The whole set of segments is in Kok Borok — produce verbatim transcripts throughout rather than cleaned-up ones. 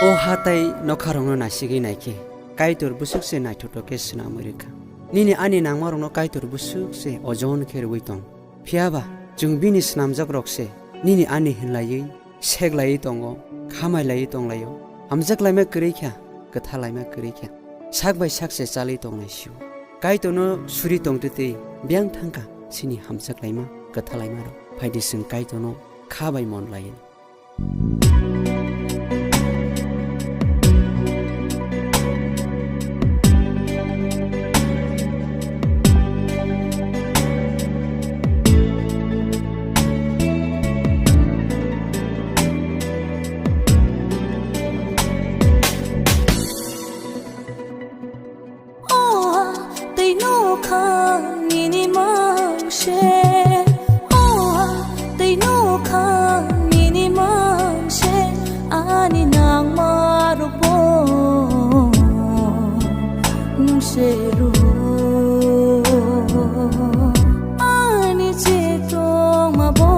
O ha tei nokharokno naisigwi naikhe, Kaitor bwswk se naithothok khe swnamwi rwkha. Nini ani nangmarokno Kaitor bwswk se ojon khe rwui tong. Phiya ba, chwng bini snamjakrok se nini ani hinlaiwi seklaiwi tongo, khamailaiwi tonglaio. Hamjak laima kwrwi kha, kwtha laima kwrwi kha. Sak bai sak se chalwi tongnai sio. Kaitorno suri tongtwtwi biyang thangkha chini hamjak laima, kwtha laimarok. Phaidi chwng Kaitorno kha bai mon laiwi. Oha, tei nokha nini mangse. Oha, tei nokha nini mangse. Ani nangmarokbo nungse rw. Ani je tongmabo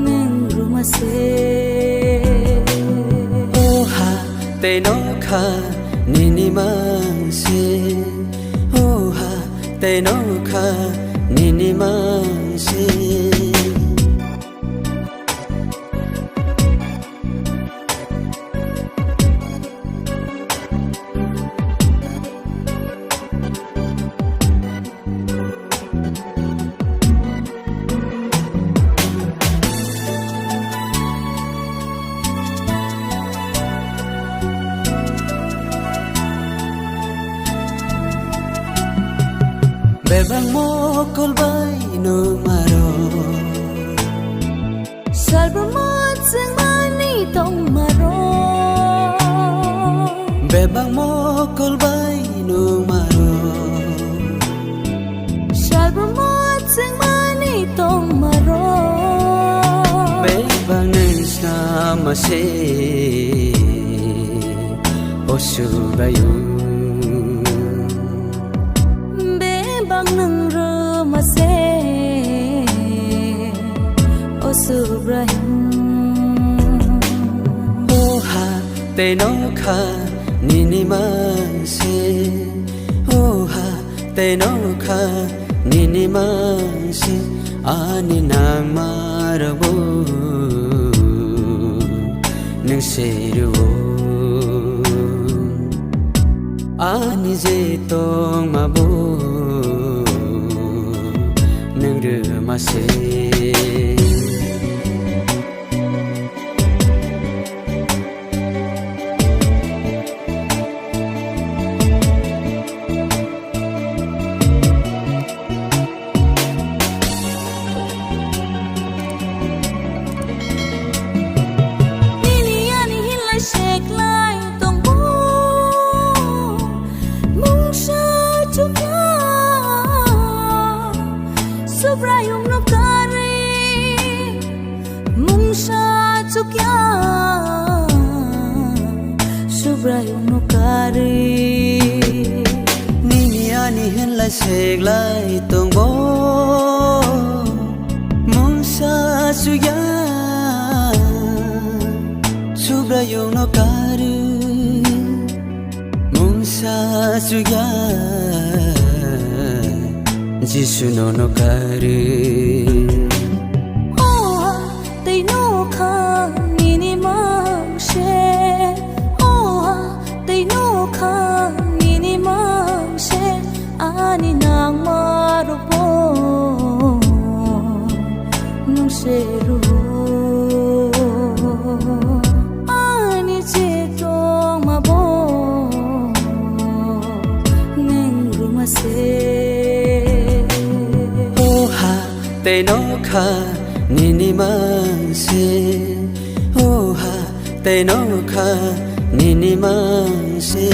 nung rwma se. Oha, tei nokha nini mangse. Oha, tei nokha nini mangse. Bebak mokol bai nung maro. Salbuma chwngmani tongmaro. Bebak mokol bai nungmaro. Salbuma chwngmani tongmaro. Bebak nung snama se, o Subraiyung. Bebak nung rwma se, o Subraiyung. Oha, tei nokha nini mangse. Oha, tei nokha nini mangse. Ani nangmarokbo nung se rw. Ani je tongmabo nung rwma se. Nini ani hinlai seklai tongbo, mungsa chukya, Subraiyungno karwi, mungsa chukya, Subraiyungno karwi. Nini ani hinlai seklai tongbo, mungsa chukya, Subraiyungno karwi. Mungsa chukya, Jisu nono karwi. Oha, tei nokha nini mangse. Oha, tei nokha nini mangse. Ani nangmarokbo nung se rw. Ani je tongmabo nung rwma se. Oha, tei nokha nini mangse. Oha, tei nokha nini mangse.